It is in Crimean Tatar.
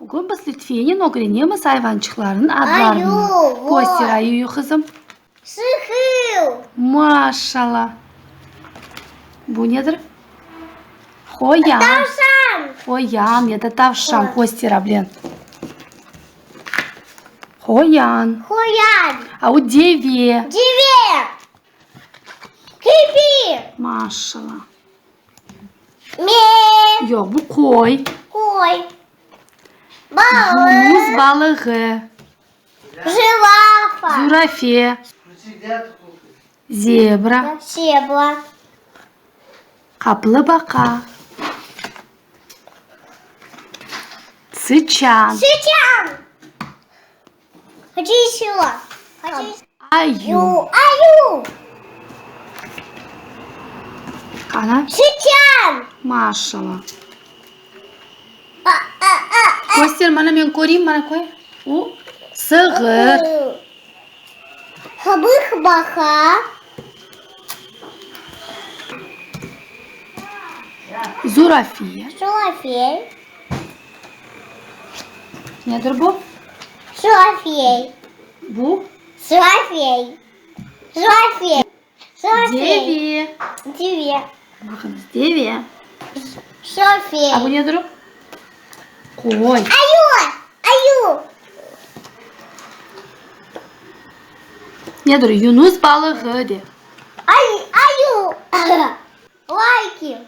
Bugün biz Lütfiyenen ögrenemiz ayvançıqlarnıñ adlarını. Ayu, Köster ayuyu, qızım. Sıhıl. Maşallah. Bu nedir? Qoyan. Tavşan. Qoyan ya da tavşan. Köster, ablen. Qoyan. Qoyan. A o deve. Deve. Kirpi. Maşallah. Me. Yoq, bu qoy. Qoy. Balıq. Yunus balığı. Jirafa. Zürafe. Zebra. Zebra. Qaplı baqa. Sıçan. Sıçan. Ayu. Ayu. Qana? Sıçan. Maşallah. Köster, mana men köreyim, mana köy. O, sığır. Qabıq baqa. Zürafe. Zürafe. Nedir bu? Zürafe. Bu? Zürafe. Zürafe. Zürafe. Deve. Deve. Baqıñız, deve. Zürafe. A bu nedir o? Qoy. Ayu. Ayu. Nedir o? Yunus balığı de. Ay, ayu. Layki.